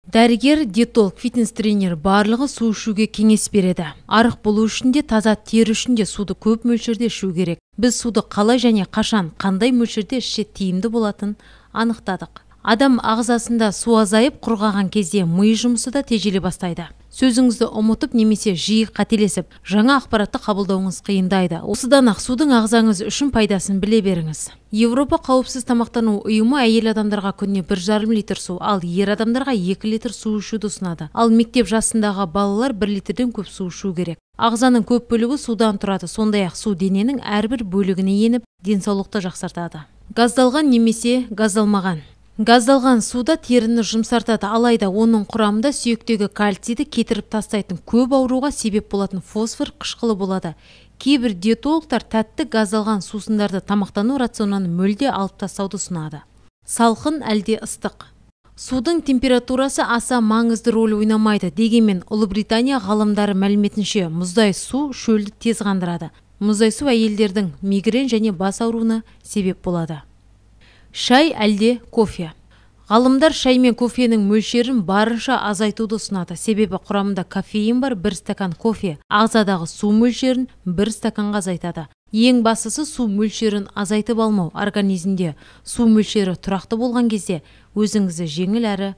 Дәрігер, диетолог, фитнес-тренер барлығы су ішуге кеңес береді. Арық болу үшін де, таза тері үшін де суды көп мөлшерде ішу керек. Біз суды қалай және қашан, қандай мөлшерде ішсе тиімді болатын анықтадық. Адам ағзасында су азайып, құрғаған кезде ми жұмысы да тежеле бастайды. Сөзіңізді ұмытып немесе жиі қателесіп, жаңа ақпаратты қабылдауыңыз қиындайды. Осыдан-ақ судың ағзаңыз үшін пайдасын біле беріңіз. Европа қауіпсіз тамақтану ұйымы әйел адамдарға күніне 1,5 литр су, ал ер адамдарға 2 литр су ішуді ұсынады. Ал мектеп жасындағы балалар 1 литрден көп су ішу керек. Ағзаның көп бөлігі судан тұрады, сондай-ақ су дененің әрбір бөлігіне еніп, денсаулықты жақсартады. Газдалған немесе газдалмаған. Газдалған суда теріні жұмсартады, алайда оның құрамында сүйектегі кальцийді кетіріп тастайтын, көп ауруға себеп болатын фосфор қышқылы болады. Кейбір диетологтар тәтті газдалған сусындарды тамақтану рационынан мүлде алып тастауды ұсынады. Салқын әлде ыстық? Судың температурасы аса маңызды рөл ойнамайды. Дегенмен Ұлыбритания ғалымдары мәліметінше, мұздай су шөлді тез қандырады. Мұздай су әйелдердің мигрен және бас ауруына себеп болады. Шай әлде кофе? Ғалымдар шай мен кофенің мөлшерін барынша азайтуды ұсынады. Себебі құрамында кофеин бар бір стакан кофе ағзадағы су мөлшерін бір стаканға азайтады. Ең бастысы, су мөлшерін азайтып алмау. Организмде су мөлшері тұрақты болған кезде өзіңізді жеңіл әрі